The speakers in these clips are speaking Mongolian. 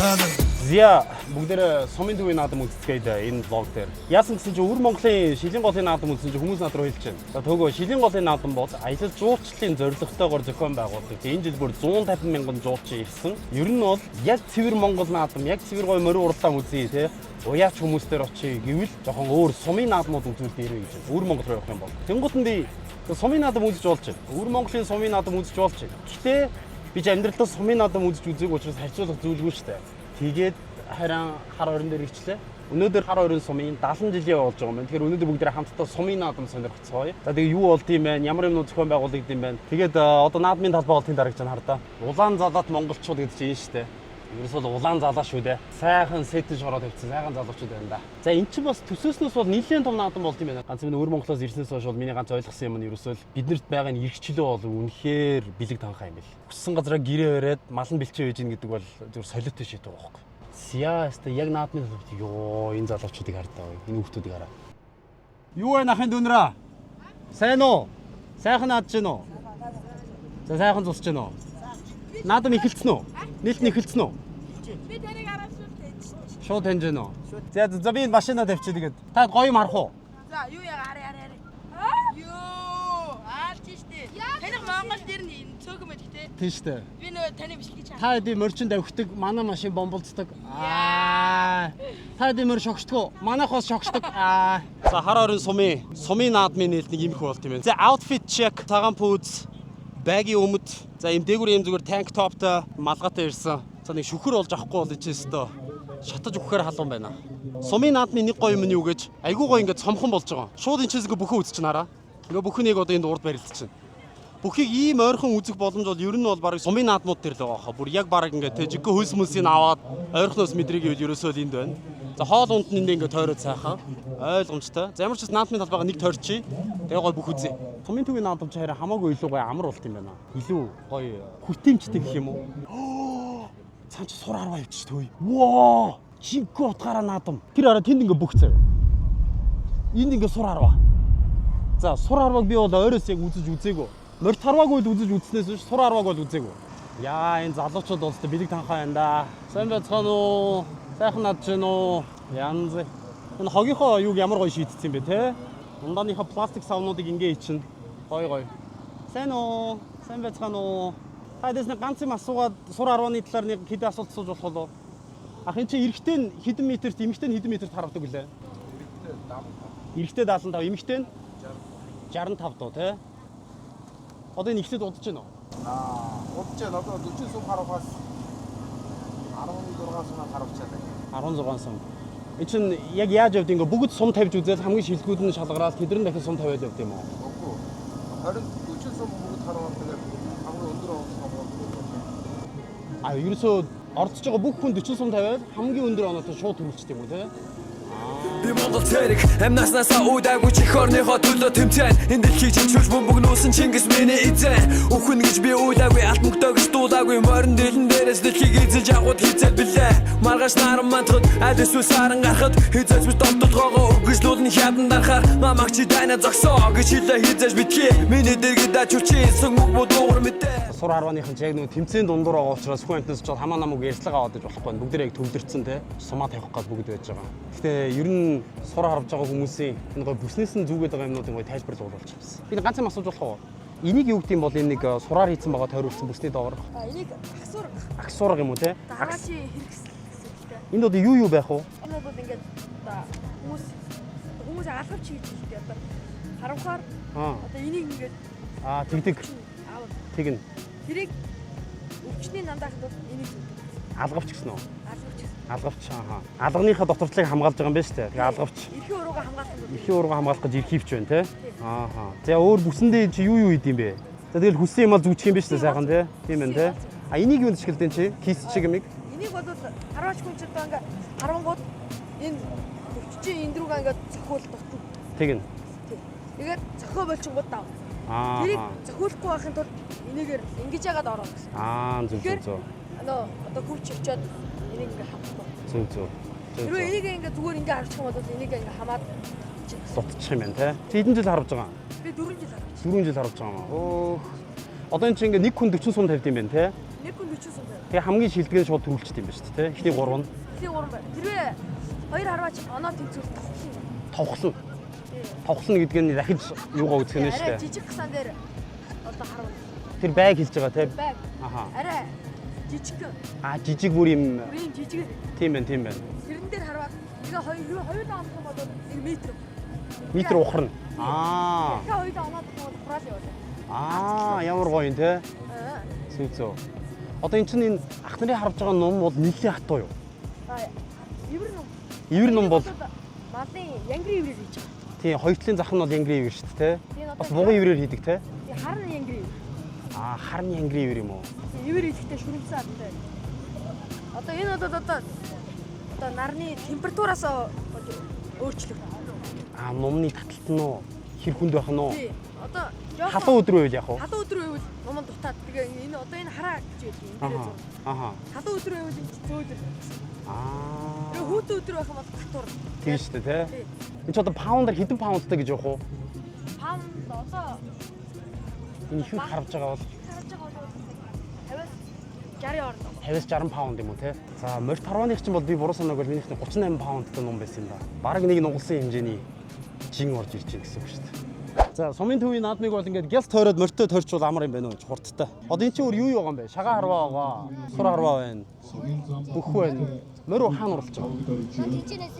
Зя бүгдээрээ сумын төвийн наадам үзцгээе энэ vlog дээр. Яасан гэсэн чинь өвөр Монголын шилийн голын наадам үзсэн чинь хүмүүс над руу хэлж байна. За төгөө шилийн голын наадам бол аялал жуулчлалын зорилготойгоор зохион байгуулдаг. Энэ жил бүр 150 мянган жуулчин ирсэн. Ер нь бол яг цэвэр Монгол наадам, яг цэвэр гоё морин уралдаан үзье те. Уяач хүмүүс дээр очие гэвэл жоохон өөр сумын наадмууд үзүүл дээрээ гэж байна. Өвөр Монгол руу явах юм бол. Тэнгуут нь би сумын наадам үзэж болж байна. Өвөр Монголын сумын наадам үзэж болж байна. Гэхдээ би ч амьдралдаа сумын наадам үзэж үзээгүй учраас харьцуулах зүйлгүй шүү дээ. Тэгээд харин хар орон дээр ирчлээ. Өнөөдөр хар орон сумын 70 жилийн болж байгаа юм байна. Тэгэхээр өнөөдөр бүгдээ хамтдаа сумын наадам сонирхцгоё. За тэгээ юу болд юм бэ? Ямар юмнууд зохион байгуулагдсан юм бэ? Тэгээд одоо наадмын талбай бол тэнд харагдаж байна хар да. Улаан залаат монголчууд гэдэг чинь энэ шүү дээ. Ерөөсөө л улаан залаа шүү дээ. Сайхан сэтэн шороо тавьчихсан сайхан залуучууд байна да. За эн чинь бас төсөөснөөс бол нэлээд том наадам болд юм байна. Ганц минь өвөр Монголоос ирснээс хойш бол миний ганц ойлгосон юм нь ерөөсөө л биднэрт байгаа энэ эрхчлөө бол үнэхээр бэлэг танхаа юм бэл. Хүссэн газараа гэрээ бариад малан бэлчээ байж гин гэдэг бол зөв солиотой шийдвэр байгаа байхгүй. Сяа өстө яг наадмын талбайд ёо энэ залуучуудыг хардаа. Энэ хүүхдүүдийг хараа. Юу вэ нахын дүнрээ? Сайн уу? Сайхан наадж гин үү? За сайхан зусч гин үү? Наадам эхэлсэн үү? Нийлт нь эхэлсэн үү? Би таныг хараад шууд таньж. Шууд таньж гин үү? За за би энэ машинаа тавьчих тэгээд та гоё юм харах уу? За юу яа ари ари ари. Йоо, аалж штэ. Таних Монгол дээр нь энэ цөөхөн байдаг те. Тийм штэ. Би нөгөө таны бичлэгийг чам. Та хэдий морчин давхдаг, манай машин бомболцдог. Аа. Та хэдий морь шогшдгоо, манайх бас шогшдог. Аа. За хар орон сумын наадмын нийлт нэг юм их болт юм байна. За outfit check, цагаан пүүз, baggy өмд. За ийм дээгүүр ийм зүгээр tank topтой малгайтай ирсэн. За нэг шүхэр болж авахгүй бол чи өстө шатаж өгөхээр халуун байна. Сумын наадмын нэг гоё юм нь юу гэж айгүй гоё ингээд цомхон болж байгаа. Шууд энэ чээс ингээ бүхэн үзэж хараа. Ингээ бүхэн нэг одоо энд урд барилдчихна. Бүхийг ийм ойрхон үзэх боломж бол ер нь бол бараг сумын наадмууд дээр л байгаа хаа. Бүр яг бараг ингээ тэ жиггүй хөлс мөлсийг аваад ойрхоноос мэдрийг ивэл ерөөсөө л энд байна. За хоол унд нь энд ингээ тойроод сайхан ойлгомжтой. За ямар ч бас наадмын талбайгаа нэг тойрчий. Тэгээ гой бүх үзье. Сумын төвийн наадам чи харин хамаагүй илүү гоё амар болт юм байна. Илүү гоё хүртээмжтэй гэх юм уу? Цаан чи сур арваа явчих төөе. Воо! Жинхэнэ утгаараа наадам. Тэр араа тэнд ингээ бүх заяа. Энд ингээ сур арваа. За сур арвааг би бол ойроос яг үзэж үзээгүй. Морь тарвааг бол үзэж үзснээс биш сур арвааг бол үзээгүй. Яа энэ залуучууд бол өстө бэлэг танхаа байна да. Сайн байцгаана уу? Сайхан надж гин үү? Янз. Энэ хогийнхоо юуг ямар гоё шийдсэн бэ те? Ундааныхаа пластик савнуудыг ингээ ичнэ. Гоё гоё. Сайн уу? Сайн байцгаана уу? Та дэс нэг ганц юм асуугаад сур арвааны талаар нэг хэдэн асуулт асууж болох болов? Ах энэ чинь эрэгтэй нь хэдэн метрт, эмэгтэй нь хэдэн метрт харавдаг вүлээ? Эрэгтэй 75, эмэгтэй нь 65 дуу тий. Одоо энэ ихтэд удаж байна уу? Аа, удаж байна. Одоо 40 сум харавхаас 16 сумаар харавчаад байна. 16 сум. Энэ чинь яг яаж явд ингээ бүгд сум тавьж үзэл хамгийн шилдэгүүд нь шалгараал тэдэр нь дахин сум тавиад явд юм уу? Үгүй. 20 40 сум бүгд хараваад тэгээд хамгийн өндөр оноо А ерөөсөө орцож байгаа бүх хүн 40 сум тавиад хамгийн өндөр оноотой шууд төрүүлчихдэг юм уу тий? Би Монгол цэрэг амнаснасаа үүдаагүй чих орныхоо төлөө тэмцээн. Энэ дэлхийг чичүүлж бөмбөг нуусан Чингис миний эзэн. Үхэн гэж би уйлаагүй, алт мөнгөтэй гэж дуулаагүй. Морин дэлэн дээрээс дэлхийг эзэлж авахд хизээл билээ. Маргааш наран мантахад аль эсвэл саран гарахад хизээч би довтолгоогоо үргэлжлүүлнэ хядан дарахаар. Намайг чи дайна зогсоо гэж хэлээ хизээж битгий. Миний дэргэд ачуулчин сүг мөг буудуугар мэдээ. Сур арвааныхан ч яг нөгөө тэмцээн дундуур байгаа учраас хүн амьтнаас ч хамаа намайг ярьцлага аваад иж болохгүй. Бүгд яг төвлөрцөн те. Сумаа тавих гал бүгд байж байгаа. Гэхдээ ер нь сур харвж байгаа хүмүүсийн энэ гой бүснээс нь зүгээд байгаа юмнуудын гой тайлбарлал болж байна. Би нэг ганц юм асууж болох уу? Энийг юу гэдэм бол энэ нэг сураар хийцэн байгаа тойруулсан бүсний доогоор А энийг агсуур агсуурга юм уу те? дараачийн хэрэгсэл гэсэн үг те. Энд одоо юу юу байх вэ? Энэ бол ингээд одоо хүмүүс алгавч хийж хэлдэг одоо харавхаар Аа. одоо энийг ингээд Аа тэгдэг. аав. Тэгнэ. Тэрийг өвчний нандаахад бол энийг зүүдэг. Алгавч гэсэн үү? Алгавч гэсэн. Алгавч ааха. Алганыхаа доторчлыг хамгаалж байгаа юм байна шүү дээ. Тэгээ алгавч. Эрхийн уруугаа хамгаалах юм. Эрхийн ургаа хамгаалах гэж эрхийвч байна те. Ааха. За өөр бүсэндээ чи юу юу идэм бэ? За тэгэл хүссэн юм аа зүүчих юм байна шүү дээ сайхан те. Тийм байна те. А энийг юунд ашигладаг чи? Кис чиг юмыг? Энийг бол харваач хүн ч одоо ингээ харангууд энэ өвччийн энэ рүүгээ ингээ цохиул дутна. Тэгнэ. Тий. Тэгээд цохио болчингууд дав. Аа. Тэрийг цохиулахгүй байхын тулд энийгээр ингэж яагаад ороо гэсэн. Аа зөв зөв зөв. Нөө одоо хүч очиод энийг ингээ хамахгүй. Зөв зөв. Зөв Хэрвээ зөв. энийг ингээ зүгээр ингээ харчих юм бол энийг ингээ хамаад Дутчих юм байна те. Чи хэдэн жил харвж байгаа? би 4 жил харвч. 4 жил харвж байгаа юм аа. Өөх. Одоо энэ чи ингээ нэг хүн 40 сум тавьд юм байна те. Нэг хүн 40 сум тавь. Тэгээ хамгийн шилдэг нь шууд төрүүлчихдээ юм ба шүү дээ, тэ? Эхний гурав нь Эхний гурван байна. Хэрвээ хоёр харваач оноо тэнцвэл товхлон. товхлно. Товхлно гэдэг нь дахиж юугаа үзэх нь шүү Арай дээ. жижиг гасан дээр одоо харваа. Тэр байг хэлж байгаа те. Байг. Аха. Арай жижиг. А жижиг бүр юм Бүр юм жижиг. тийм байна, тийм байна. Тэрэн дээр харваа. Тэгээ хоёр хоёулаа онох юм бол 1 метр. Метр ухарна. Аа. Тэгээ хоёулаа оноод юм бол хураал явуулаа. Аа, ямар гоё юм те. Аа. Зүг зүг. Одоо эн чинь энэ ах нарын харж байгаа ном бол нэлээд хатуу юу? Аа. Ивэр ном. Ивэр ном бол малын янгри иврээр хийж байгаа. тийм хоёр талын зах нь бол янгри ивэр шүү дээ те. Тийм, одоо Бас бугын иврээр хийдэг те. Тэгээ харна янгри ивэр. Аа, харны янгри ивэр юм уу? Ивэр идэхтэй шүрэмсэн адтай. Одоо энэ бол одоо нарны температураас өөрчлөх. Аа, номны таталт нь уу? Хэр хүнд байх нь уу? Тий. Одоо жоохон Халуун өдөр байвал яах вэ? халуун өдөр байвал ном нь дутаад тэгээ энэ одоо энэ хараа гэж байдаг. Энэ дээрээ Аха. зүүн. Аха. Халуун өдөр байвал энэ зөөлөр. Аа. Тэгээ хүүтэн өдөр байх юм бол татвар. Тийм шүү дээ те. Тий. Энэ ч одоо паундаар хэдэн паундтай гэж явах уу? Паунд одоо Энэ ихэд харж байгаа бол харж байгаа бол 50-аас 60 орно. 50-аас 60 паунд юм уу те. За морь тарвааных чинь бол би буруу санааг бол минийх нь 38 паундтай ном байсан юм да. Бараг нэг нугалсан хэмжээний жин орж ирж байна гэсэн үг шүү дээ. За сумын төвийн наадмыг бол ингээд гялс тойроод морьтой тойрчвол амар юм байна уу хурдтай. Одоо эн чинь өөр юу юу байгаа юм бэ? Шагаа харваа байгаа. Сур харваа байна. Бүх байна. Морь хаана уралж байгаа?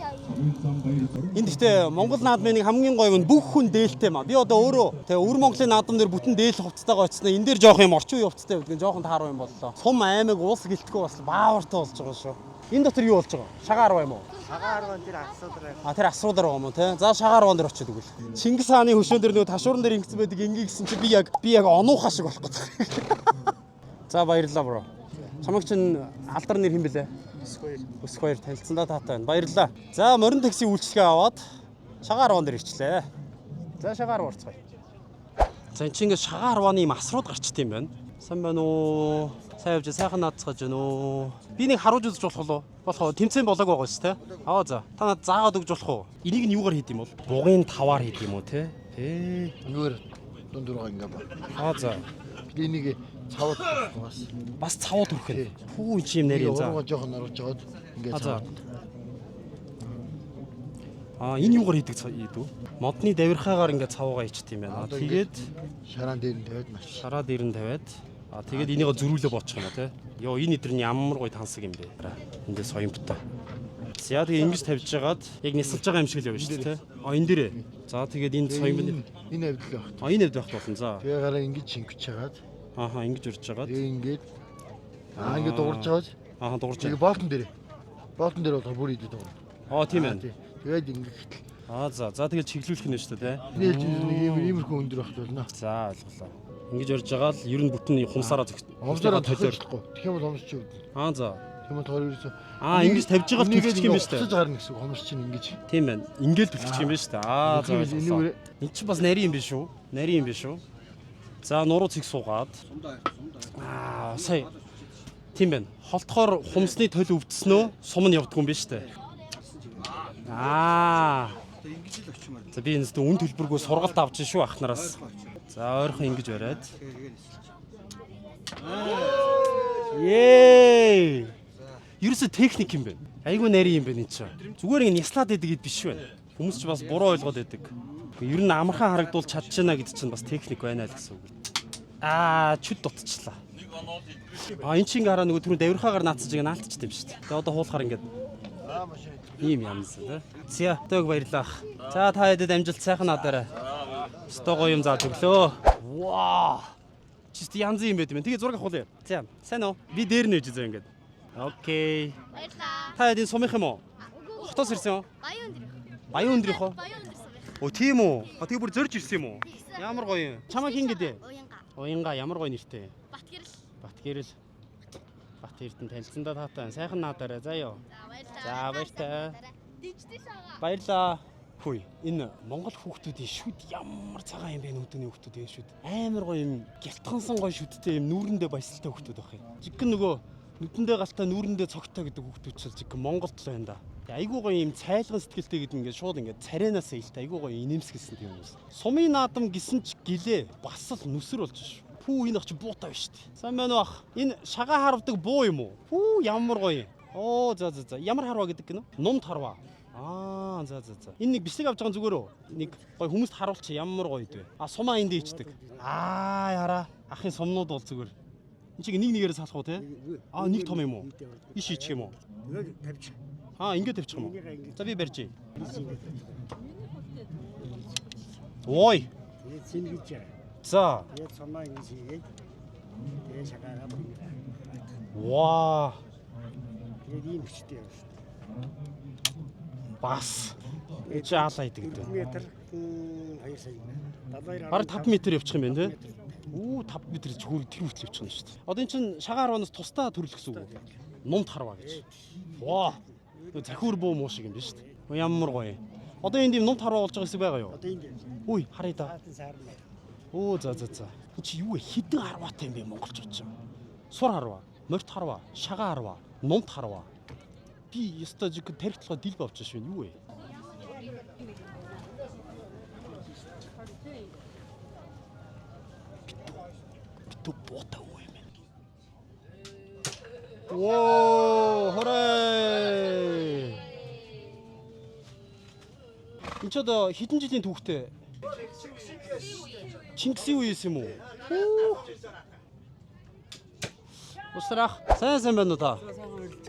Энд гэхдээ Монгол наадмын нэг хамгийн гоё юм нь бүх хүн дээлтэй маа. Би одоо өөрөө тэгээ өвөр Монголын наадам дээр бүтэн дээл хувцастайгаа очсноо. Энэ дээр жоох юм орчин үеийн хувцастай байдаг нь жоохон тааруу юм боллоо. Сум аймаг улс гэлтгүү бас баавартай болж байгаа шүү. Энэ дотор юу болж байгаа? Шагаа арва юм уу? Шагаа арван тэр асуудраа. А тэр асруудаар байгаа юм уу те? За шагаа арван дээр очиод өгвөл. Чингис хааны хөшөөн дээр нөгөө ташууран дээр ингэсэн байдаг ингээ гэсэн чи би яг онуухаа шиг болох гэдэг. За баярлалаа бро. Чамаг чинь алдар нэр хэн бэлээ? Өсгөөр. Өсөх хоёр танилцсандаа таатай байна. Баярлалаа. За морин такси үйлчлэгээ аваад шагаа арван дээр ирчлээ. За шагаа арва орцгоё. За эн чинь ингээ шагаа арваны юм асрууд гарчт юм байна. Сайн байна уу? Сайн явж сайхан наадцгаж байна уу? Би нэг харуулж үзэж болох уу? Болох уу? Тэмцээн болоог байгаа шүү дээ. Аа за. Та надад заагаад өгч болох уу? Энийг нь юугаар хийд юм бол? Бугын таваар хийд юм уу те? Ээ. Нүгээр дунд руугаа ингээ ба. Аа за. Би энийг цаваад төрөх бас. Бас цавуу төрөх нь. Пүү чи юм нэр юм за. Уруугаа жоохон оруулж жоод ингээ Аа, за. цаваад. Аа энэ юугаар хийдэг ийдүү? Модны давирхаагаар ингээ цавуугаа ичт юм байна. Одоо ингээд Тэгээд Шараан дээр нь тавиад маш. шараа дээр нь тавиад аа тэгээд энийг зөрүүлээ боочих юм а тий. Йоо энэ өдр нь ямар гоё тансаг юм бэ. Энд дээр соёмттой. За тэгээ ингэж тавьж жагаад яг нисэлж байгаа юм шиг л явна шүү дээ тий. А энэ дээрээ. За тэгээд энэ соёмт Энэ авдал байх. а энэ хэвд байх болно за. Тэгээ гараа ингэж шингэж чагаад Ааха ингэж урж жагаад. тэгээ ингээд аа ингээд дуурж чагаад Ааха дуурж. тэгээ болтон дээр. Болтон дээр болохоор бүр идэв дуурна. Аа тийм ээ. Тэгээд ингээд хэтэл. Аа за за тэгээд чиглүүлэх нь шүү дээ тий. Энэ ээлж нэг ийм иймэрхүү өндөр байх болно. За ойлголоо. Ингэж урж байгаа л ер нь бүтэн хумсаараа зөгт. Хомсороо толиор. толиорхгүй. Тэгэх юм бол хомс чи өвдөн. Аа за. Тийм болохоор ерөөсөө Аа ингэж тавьж байгаа л түлхчих юм байна шүү дээ. Буцаж гарна гэсэн үг. Хомс чинь ингэж. Тийм байна. Ингээл түлхчих юм байна шүү дээ. Аа за. Тийм л ойлголоо. энэгээр Энд чинь бас нарийн юм биш үү? Нарийн юм биш үү? За нуруу цэг суугаад. Аа сая. Тийм байна. Холтохоор хумсны төл өвдснөө сум нь явдгүй юм биш үү? Аа. Ингэж л очимаар. За би энэ зү үн төлбөргүй сургалт авч шүү ах нараас. За ойрхон ингэж бариад. Ее. Ерөөсө техник юм байна. Айгүй нарийн юм байна энэ чинь. Зүгээр ингэ няслаад идэг гэд биш байна. Хүмүүс ч бас буруу ойлгоод идэг. Ер нь амархан харагдуул чадчихна гэд чинь бас техник байна л гэсэн үг. Аа, чүд дутчихлаа. А эн чинь ингээ хараа нөгөө түрүү давирхаагаар наацж ингээ наалтчт юм шүү дээ. Тэгээ одоо хуулахаар ингээд ийм ямсан тий. За, төг баярлалаа. За та хэдэд амжилт сайхан наадаарай. Өстой гоё юм зааж өглөө. Ваа. Чист янз юм байт юм. Тэгээ зураг авах уу? За, сайн уу? Би дээр нэж зөө ингээд. Окей. Баярлаа. Та хэдийн сумынх юм уу? Үгүй. Хотоос ирсэн юм уу? Баян өндөр. Баян өндрийнх үү? Баян өндөр сумынх. Оо тийм үү? А тэгээ бүр зорж ирсэн юм уу? Ямар гоё юм. Чамаа хин гэдэг? Уянга. Уянга ямар гоё нэртэй. Батгэрэл. Батгэрэл. Бат Эрдэнэ танилцсандаа таатай байна. Сайхан наадаарай. За ёо. За баярлаа. За, баяртай. Дижтэй шагаа. Баярлаа. Хүй, энэ Монгол хүүхдүүдийн шүд ямар цагаан юм бэ нүдний хүүхдүүд энэ шүд. Амар гоё юм гялтгансан гоё шүдтэй юм нүүрэндээ баясалтай хүүхдүүд байх юм. Жиггэн нөгөө нүдэндээ галтай нүүрэндээ цогтой гэдэг хүүхдүүд чил жиггэн Монголд л байна да. Айгуу гоё юм цайлган сэтгэлтэй гэдэг ингээд шууд ингээд царайнаас илт айгуу гоё инээмсэглсэн тийм хүмүүс. Сумын наадам гисэн ч гэлээ бас л нүсэр болж шүү. Пүү, энэ ах чи буутай биш үү? Сайн байна уу, ах? Энэ шагаа харвдаг буу юм уу? Пүү, ямар гоё юм. Оо, за за за. Ямар харваа гэдэг гинэ? Нумд харваа. Аа, за за за. Энэ нэг бичлэг авч байгаа зүгээр үү? Нэг гоё хүмүүст харуулчих, ямар гоё идвэ. А, сумаа энд ичдэг. Аа, яраа. Ахын сумнууд бол зүгээр. Энд чиг нэг нэгээр салах уу те? Аа, нэг том юм уу? Иш ичих юм уу? Тэгээд тавьчих. Аа, ингэ тавьчих юм уу? За, би барьж. Ой. Тэгээд цэнгэж яа. За. Тэгээд сумаа ингэж хийгээд тэгээд шагаагаа бүр. Ваа. Тэгээд ийм хүчтэй явна шүү дээ. Бас. Энд чи аалаа идэг гэдэг. Метр 2 сая. 72. Бараг 5 м явчих юм байна те? Үү, 5 м ч хөр тэр хүртэл явчих юм шүү дээ. Одоо эн чин шагаа харваанаас тусдаа төрөл гэсэн үг үү? Нумд харваа гэж. Ваа. Захиур буу муу шиг юм биш үү? Ямар гоё. Одоо энд юм нумд харваа болж байгаа хэсэг байгаа юу? Одоо энд явж. Үгүй, харъя да. Хаалтан саарна. Өө, за за за. Энд чи юу вэ? Хідэн харваатай юм бэ монголчууд чинь? Сур харваа, морьт харваа, шагаа харваа, нумд харваа. Би ёстой жиг тарих толгой дил бавч швэн юу вэ? Битүү буутай үе юм байна. Воо, хорой. Энд ч одоо хэдэн жилийн түүхтэй? Чингисийн үеэс юм уу? Усрах. Сайн сайн байна уу та?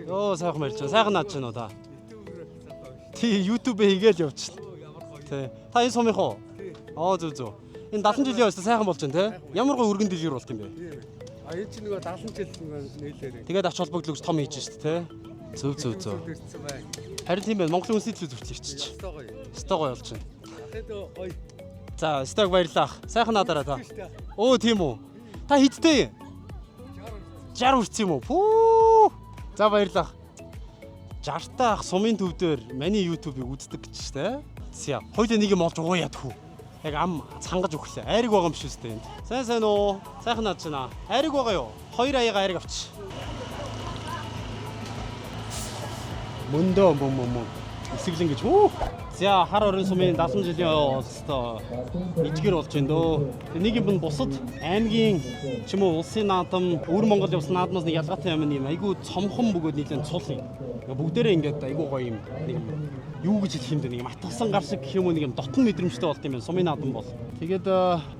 Йоо, сайхан барьж байна. Сайхан наад чинь уу та? Тий, YouTube хийгээл явчихна. Тий. Та энэ сумынх уу? Аа, зүг зүг. Энэ 70 жилийн ойс сайхан болж байна те. Ямар гой өргөн дэлгэр болт юм бэ? А, энэ чинь нөгөө 70 жил нөгөө нийлээрээ. Тэгээд ач холбогдол өгч том хийж шít те. Зөв зөв зөв. Ирсэн бай. Харин тийм байна. Монголын үндэсний төлөв зөрчил ирчих. Ёстой гоё. Өстой гоё болж байна. Тэгэд гоё. За, өстойг баярлалаа. Сайхан наадаараа та. Өө, тийм үү. Та хэдтэй? 60 хүрсэн юм уу? Пүү. За, баярлалаа. 60 та ах сумын төв дээр миний YouTube-ыг үздэг гэж штэ. За, хоёлаа нэг юм олж ууя ядах уу? Яг ам цангаж өглөө. Айраг байгаа юм биш үстэй энд. Сайн сайн уу? Сайхан наад чинь аа. Айраг байгаа юу? Хоёр аяга айраг авч. Мөндөө мөн мөн мөн. Эсэглэн гэж. Үу. За, хар орон сумын 70 жилийн олстой ижгэр болж байна дөө. Тэг нэг юм нь бусад аймгийн ч юм уу улсын наадам, өвөр Монгол явсан наадмаас нэг ялгаатай юм нь юм айгүй цомхон бөгөөд нийлэн цул юм. Ингээ бүгдээрээ ингээд айгүй гоё юм нэг юм юу гэж хэлэх юм бэ, нэг юм атгасан гар шиг гэх юм уу, нэг юм дотн мэдрэмжтэй болд юм байна сумын наадам бол. Тэгээд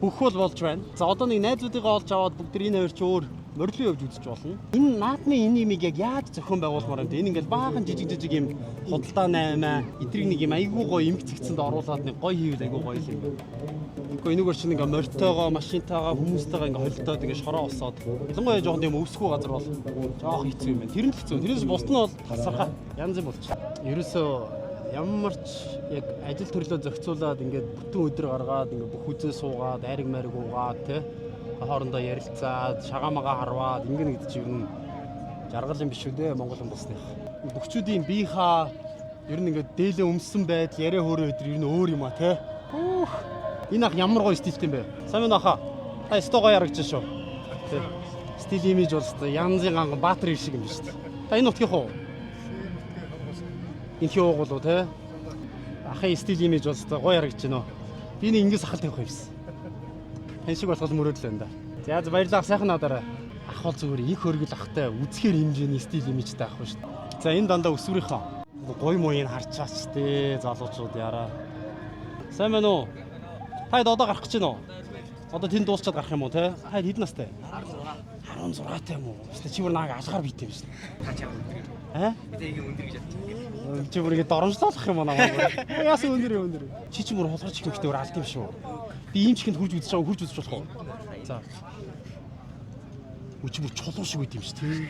бүх бол болж байна. За, одоо нэг найзуудыгаа олж аваад бүгд тэр энэ хоёр ч өөр морилон явж үзэж болно. Энэ наадмын энэ юмыг яг яаж зохион байгуулмаар юм бэ? Энэ ингээл баахан жижиг жижиг юм худалдаа наймаа эдрийг нэг юм айгүй гоё эмх цэгцэнд оруулаад нэг гоё хийвэл айгүй гоё юм байна. Тэгэхгүй энэгээр чинь ингээ морьтойгоо, машинтайгаа, хүмүүстэйгээ ингээ холилдоод ингээ шороо осоод ялангуяа жоохон тийм өвсгүү газар бол жоох хэцүү юм байна. Тэр нь л хэцүү. Тэрнээс бусд нь бол тасархай. Янз юм болчих. Ерөөсөө ямар ч яг ажил төрлөө зохицуулаад ингээд бүтэн өдөр гаргаад ингээд бүх үзээ суугаад айраг майраг уугаад те хоорондоо ярилцаад шагаамагаа харваад ингэнэ гэдэг чинь ер нь жаргал юм биш үү дээ Монгол хүн болсных. Бөхчүүдийн биехаа ер нь ингээд дээлээ өмссөн байдал яриа хөөрөө өдр ер нь өөр юм а те. Хүүх. Энэ ах ямар гоё стилтэй юм бэ? Сайн байна ахаа. Та өстой гоё харагдаж шүү. Тэ. Стил имиж бол өстой янзын ганган баатар шиг юм биш үү? Та энэ нутгийнх уу? Энэ хий уугуул уу те? Ахын стил имиж бол өстой гоё харагдаж байна. Би нэг ингэж сахал тавих юмсан. Тань шиг болох мөрөөдөл байна да. За за, баярлалаа, сайхан наадаарай. Ах бол зүгээр их хөргөл ахтай үзэхэр хэмжээний стил имижтэй ах ба шүү дээ. За, энэ дандаа өсвөрийнхөө гоё мууийг харчаач те залуучууд яраа. Сайн байна уу? Та хэд одоо гарах гэж байна уу? Одоо тэнд дуусчаад гарах юм уу те? Та хэд настай? 16. 16 таа юм уу? Өстө чи бүр нааг алгаар биетэй юм шин. Та чам өндөр юм. Аа? Би тэг өндөр гэж бодчих. Чи бүр ингэ доромжлоолох юм уу намайг? Яасан өндөр юм өндөр. Чи чи бүр хулгайч их юмхтэй бүр алд юм шүү. Би ийм чихэнд хурж үзэж байгаа, хурж үзэж болох уу? За. Үу, чи бүр чулуу шиг байд юм чи тий.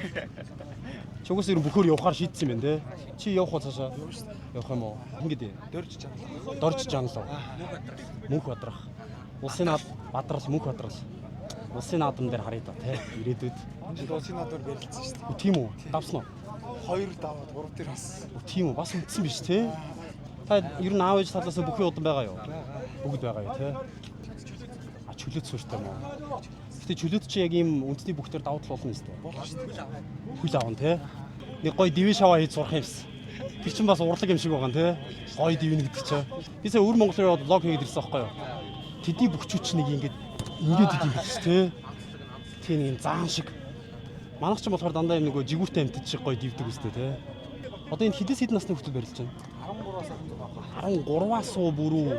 Чи угсаа ер нь бөхөр явахаар шийдсэн юм байна те. Чи явах уу цаашаа? Явах юм уу? Ингэдэ. Дөрж чанал. Дорж жанлаа. Мөнх бадрах. Улсын наад бадрал мөнх бадрал. Улсын наадам дээр харъя да те. Ирээдүйд. Энэ жил улсын наадмаар барилцсан шүү дээ. Үу, тийм үү? Давсан уу? 2 даваад 3 дээр бас. Үу, тийм үү? Бас үндсэн биш те. Та ер нь аав ээж талаас бүхэн удан байгаа юу? Бүгд байгаа юу те? А, чөлөөт суурьтай юм уу? Гэтэ чөлөөт чи яг ийм үндэсний бүхтэр давуу тал болно юм шүү дээ. Хөл авна те. Нэг гоё дивэн шаваа хийж сурах юмсан. Тэр чинь бас урлаг юм шиг байгаа те. Гоё дивэн гэдэг чинь. Би сая өвөр Монгол руу яваад влог хийгээд ирсэн байхгүй юу? Тэдний бөхчүүч нэг ингэж ингэж идэв юм биш те. Тийм нэг заан шиг. Манайх ч болохоор дандаа юм нөгөө жигүүртэй амьтад шиг гоё дивдэг үстэй те. Одоо энэ хэдээс хэдэн насны хүүхдүүд барилж байна? 13-аас 13-аас уу бүрүү.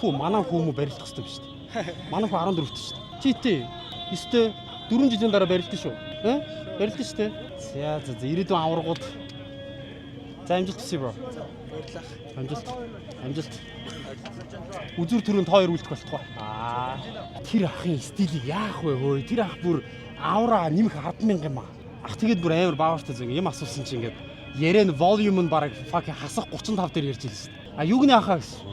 Пүү манай хүмүү барилдах хэрэгтэй биш үү? Манай хүү 14-т шүү дээ. Чи тий. 9-тэй 4 жилийн дараа барилдсан шүү. Э? Барилдсан шүү дээ. За за за ирээдүйн аваргууд. За амжилт хүсье бро. Баярлалаа. Амжилт. Амжилт. Үзүр төрөнд хоёр үлдэх болтугай. Аа. Тэр ахын стилийг яах вэ хөөе? Тэр ах бүр аура нэмэх 100000 юм аа. Ах тэгээд бүр амар баавартай зүг юм асуусан чи ингээд яриа нь volume нь бараг fucking хасах 35 дээр ярьж илсэн шүү дээ. А юуг нь ахаа гэсэн.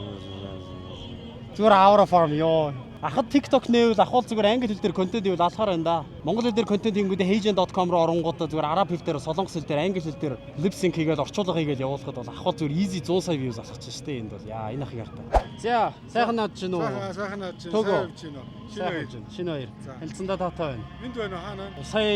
Зүгээр аура farm ёо. Ахад TikTok нээвэл ахвал зүгээр англи хэл дээр контент хийвэл алхаар байна да. Монгол хэл дээр контент хийнгүүтээ heygen.com руу оронгуудаа зүгээр араб хэл дээр, солонгос хэл дээр, англи хэл дээр lip sync хийгээл орчуулга хийгээл явуулахад бол ахвал зүгээр easy 100 сая views алхах чинь шүү дээ энд бол. Яа, энэ ахыг хартаа. За, сайхан наад чинь үү? Сайхан сайхан наад чинь Төгөө. сайн явж байна уу? Шинэ Сайхан хоёр. чинь. Шинэ хоёр. За. Хэлцэндээ таатай байна. Энд байна уу хаана? Сая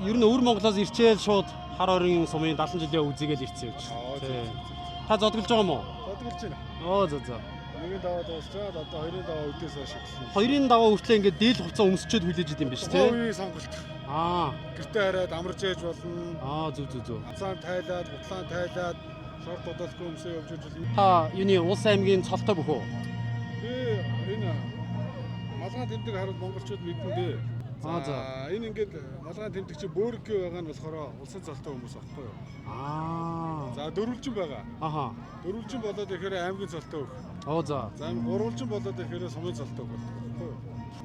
ер нь өвөр Монголоос ирчээл шууд хар орын сумын 70 жилийн үзийгээл ирсэн юм чинь. Аа, Тий. зөв, зөв, зөв. Та зодголж байгаа юм уу? Зодголж байна. Оо зөө зөө. Нэгэн даваа дуусчаад одоо хоёрын даваа өдөөс хойш эхэлсэн. Хоёрын даваа хүртлээ ингээд дээл хувцас өмсчөөд хүлээж идэм биш Тухайн тий? үеийн сонголт. Аа. Гэртээ хараад амарч ээж болно. Аа зөв зөв зөв. Цаан тайлаад, гутлаан тайлаад, шорт бодолгүй өмсөө явж иж болно. Та юуны улс аймгийн цолтой бөхөө? Би энэ малгай тэмдэг хараад монголчууд мэднэ дээ. Аа, за. Энэ ингээд малгай тэмдэг чи бөөргөө байгаа нь болохоор улсын цолтой хүмүүс аахгүй юу? Аа. За дөрвөлжин байгаа. Аха. Дөрвөлжин болоод ирэхээр аймгийн цолтой өг. Оо за. За гурвалжин болоод ирэхээр сумын цолтой өг болдог аахгүй юу?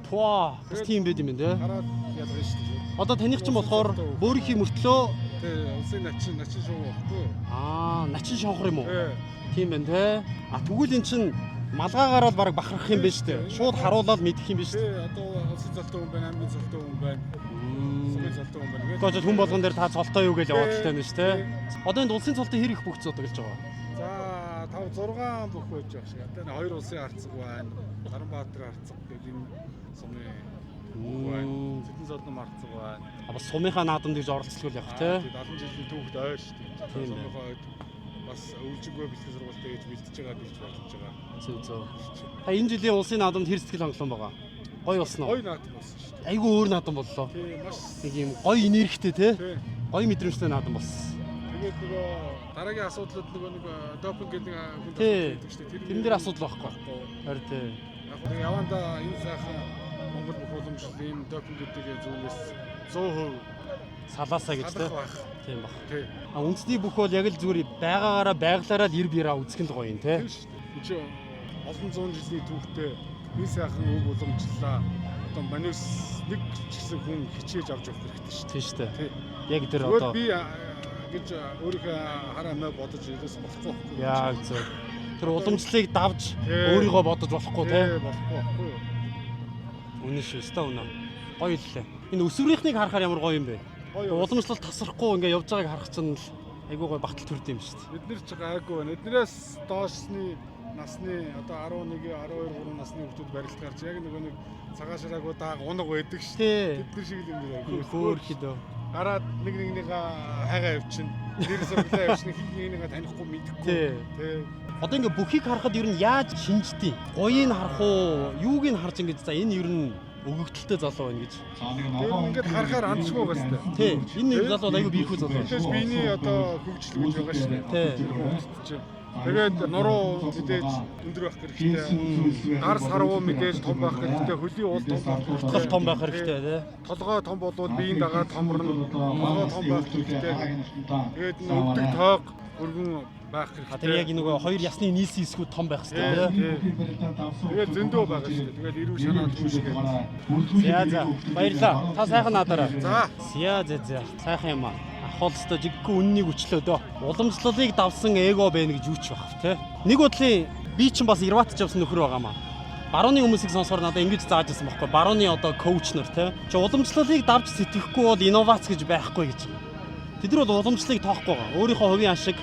Туа бас тийм байд юм байна те. Хараад ялгана шүү дээ. Одоо таних чинь болохоор бөөрийнхий мөртлөө Тэ улсын начин начин шуу аахгүй юу? аа начин шонхор юм уу? Тэ. Тийм байна те. А тэгвэл эн чинь малгаагаараа л баг бахархах юм байна шүү дээ. Шууд харуулаад мэдэх юм байна шүү дээ. Тэ одоо улсын цолтой хүн байна, аймгийн цолтой хүн байна, сумын цолтой хүн байна. Гэхдээ хүн болгон дээр та цолтой юу гэж яваад л тань шүү те. Одоо энд улсын цолтой хэр их бүх зодоглож байгаа. За 5 6 бүх байж байгаа шиг. Одоо энэ хоёр улсын харцаг байна. Наранбаатар харцаг гэдэг энэ сумын бүх байна. Зэдэн зодном харцаг байна. А бас сумынхаа наадамд гэж оролцлоо явах те. 70 жилийн түүхт ойр шүү дээ. Тийм байна. Сумынхаа ойд бас өвлжингөө бэлтгэл сургуультай гэж бэлтэж байгаа гэж бодлож байгаа. Зөв зөв. Та энэ жилийн улсын наадамд хэр сэтгэл хангалуун байгаа? Гоё болсон уу? Гоё наадам болсон шүү дээ. Айгүй өөр наадам боллоо. Тийм маш Нэг юм гоё энергитэй те. тий. Гоё мэдрэмжтэй наадам болсон. Тэгээд нөгөө дараагийн асуудлууд нөгөө нэг допинг гэдэг хүн Тий. асуудал гэдэг шүү дээ. Тэрэн дээр асуудал байхгүй. Харин тий. Яг нэг явандаа энэ сайхан Монгол бүх уламжлал ийм допинг гэдэг зүйлээс 100% Салаасаа гэж те. салах байх. Тийм баг. Тий. А үндэсний бүх бол яг л зүгээр байгаагаараа байглаараа л ир бираа үзэх нь л гоё юм те. Тийм шүү дээ. Энд чи олон зуун жилийн түүхтэй энэ сайхан өв уламжлалаа одоо манус нэг ч гэсэн хүн хичээж авч явах хэрэгтэй шүү Тийм шүү дээ. дээ. Тий. Яг тэр Зүгээр одоо би гэж өөрийнхөө хар амиа бодож илээс болохгүй байхгүй. яг зөв. Тэр уламжлалыг давж Тий. өөрийгөө бодож болохгүй те. Тий, болохгүй байхгүй юу? Үнэн шүү, өстой үнэ. Гоё л лээ. Энэ өсвөрийнхнийг харахаар ямар гоё юм бэ? Гоё. Уламжлал тасрахгүй ингээ явж байгааг харах чинь л айгүй гоё батал төрд юм шүү дээ. Бид нар ч гайгүй байна. Эднээс доошны насны одоо 11, 12, 3 насны хүмүүс барилт гарч яг нөгөө нэг цагаан шараагүй дааг унаг байдаг шүү дээ. Тий. Тэд нар шиг л юм байна. Хөөх дөө. Гараад нэг нэгнийгаа хайгаа явчихна. Нэр сургалаа явчихна. Хин нэгнийгаа танихгүй мэдэхгүй. Тий. Тий. Одоо ингээ бүхийг харахад ер нь яаж шинждیں۔ Гоёыг нь харах уу? Юуг нь харж ингээ за энэ ер нь өгөгдөлтэй залуу байна гэж. Тэр ингээд харахаар амжгүй байгаа шүү дээ. Тий. Энэ нэг залуу айгүй биехүү залуу. Мэдээж биений одоо хөгжил гэж байгаа шүү дээ. Тий. Хөгжөлт чинь. Тэгээд нуруу мэдээж өндөр байх хэрэгтэй. Гар сарвуу мэдээж том байх хэрэгтэй. Хөлийн уул том байх хэрэгтэй. Уртгал том байх хэрэгтэй тий. Толгой том болвол биеийн дагаа томорно. Толгой том байх хэрэгтэй. Тэгээд өвдөг тоог өргөн байх А тэр яг хэрэгтэй. нөгөө хоёр ясны нийлсэн хэсгүүд том байх хэрэгтэй тий. Тэгээд зөндөө байгаа шүү дээ. Тэгээд эрүү санаа түүшгээд. За за баярлаа. Та сайхан наадаарай. За. За за за сайхан юм аа. Ах бол өстой жиггүй үннийг өчлөө дөө. Уламжлалыг давсан эго байна гэж юу ч байх те. Нэг бодлын би чинь бас Ирватч явсан нөхөр байгаа маа. Барууны хүмүүсийг сонсохоор надад ингэж зааж ирсэн байхгүй. Барууны одоо коуч нар те. Чи уламжлалыг давж сэтгэхгүй бол инновац гэж байхгүй гэж. Тэд нар бол уламжлалыг тоохгүй байгаа. Өөрийнхөө хувийн ашиг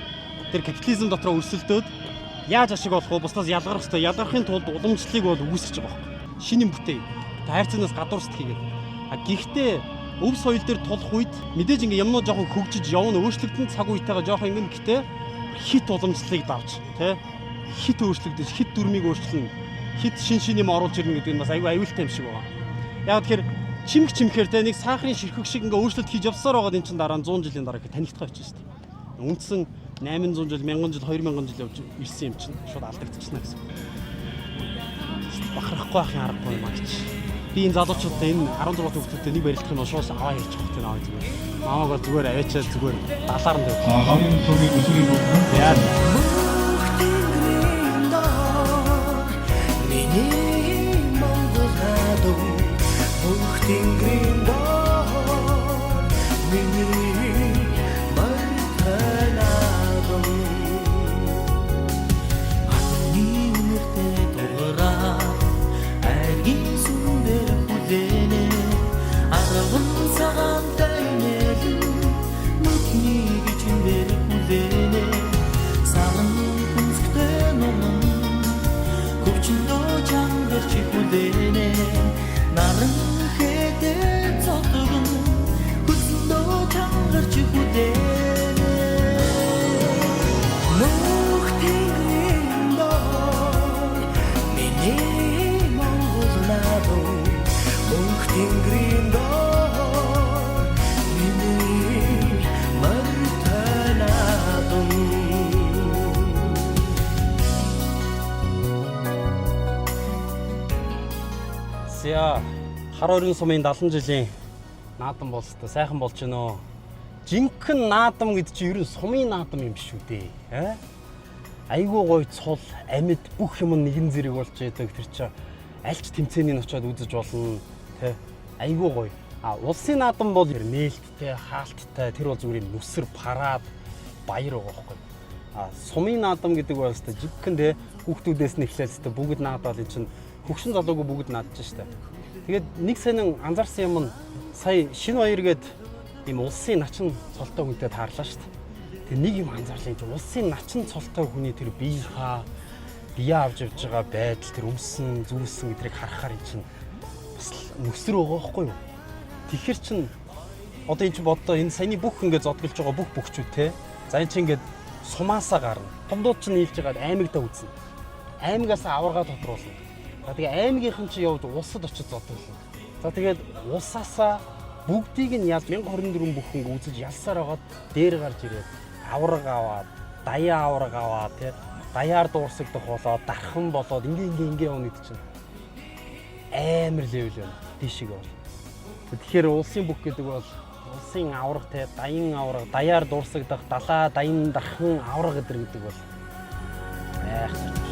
тэр капитализм дотроо өрсөлдөөд яаж ашиг олох вэ? Бусдаас ялгарх хэрэгтэй. Ялгархын тулд уламжлалыг бол үүсгэж байгаа байхгүй. Шинэ юм бүтээ. Тэ хайрцагнаас гадуур сэтгэгээд. А гэхдээ өв соёл дээр тулах үед мэдээж ингээ юмнууд жоохон хөгжиж явна өөрчлөгдөн цаг үетэйгээ жоохон ингэн гэтээ хит уламжлалыг давж тэ хит өөрчлөгдөж хит дүрмийг өөрчилнө хит шин шин юм оруулж ирнэ гэдэг нь бас айгүй аюултай юм шиг байгаа. Яг тэгэхээр Чимх чимхээр те нэг сахарын ширхэг шиг ингээ өөрчлөлт хийж явсаар байгаад эн чинь дараа нь 100 жилийн дараа их танигдах болчих шүү дээ. Үндсэн 800 жил, 1000 жил, 2000 жил явж ирсэн юм чинь шууд алдагдчихна гэсэн. Бахарахгүй байх юм аргагүй юм аа гэж. Би энэ залуучуудтай энэ 16 дахь хүүхдүүдтэй нэг барилдах юм бол шууд аваа ярьчих واخ тийм аа зүгээр. Намайг бол зүгээр аваачаад зүгээр далаар нь тавих. Хамгийн сүүлийн өсвөрийн бүх. Яа. Миний Монгол хадам бүх тэнгэрийн доор миний мартанадам Адны үнэртэй дуурай аргийн сүм дээр хүлээнэ арван цагаантай нэлэн нүдний гिचэн дээр хүлээнэ саран хүнсгтэй номон Хөвчөндөө чангарч хүлээнэ наран хэдэ цотгон хөлсөндөө чангарч хүлээнэ Мөнх тэнгэрийн доор миний Монгол наадам мөнх тэнгэрийн доор миний морьтой наадам. За хар орон сумын 70 жилийн наадам болстой сайхан болж гинөө. Жинхэнэ наадам гэдэг чинь ер нь сумын наадам юм шүү дээ. Аа? Айгуу гой цул, амьд бүх юм нэгэн зэрэг болж яадаг тэр чинь альч тэмцээнийг очиод үзэж болно тэ. Айгуу гой. А улсын наадам бол нээлттэй, хаалттай тэр бол зүгээр юм нүсэр парад баяр байгаа байхгүй. А сумын наадам гэдэг бол өстой жинхэнэ тэ хүүхдүүдээс нь эхлээл өстой бүгд наадал энэ чинь хөгшин залуугүй бүгд наадж штэ. Тэгээд нэг сонин анзаарсан юм нь сая шинэ баяр гээд ийм улсын начин цолтой хүнтэй таарлаа штэ. Тэгээд нэг юм анзаарлаа энэ чинь улсын начин цолтой хүний тэр биеийнхаа бие авч явж байгаа байдал тэр өмсөн зүүсэн гэдрийг харахаар энэ чинь бас л нүсэр байгаа байхгүй юу? Тэгэхээр чин одоо энэ чинь боддоо энэ саяны бүх ингээд зодголж байгаа бүх бөхчүүд те. За энэ чинь ингээд сумаасаа гарна. Томдууд чинь нийлж байгаад аймагтаа үзнэ. Аймагаас аварга тодруулна. За тэгээ аймгийнхан чинь явж улсад очиж зодголно. За тэгээд улсаасаа бүгдийг нь ял 1024 бүх хүн үзэж ялсаар байгаад дээр гарч ирээд аварга аваад, даяа аварга аваад те даяар дуурсагдах болоод дархан болоод ингээ ингээ ингээ явна гэдэг чинь амар level байна. Дийшиг бол. Тэгэхээр улсын бүх гэдэг бол улсын аварга те даян аварга, даяар дуурсагдах, далаа, даян дархан аварга гэдэг гэдэг бол айхтар.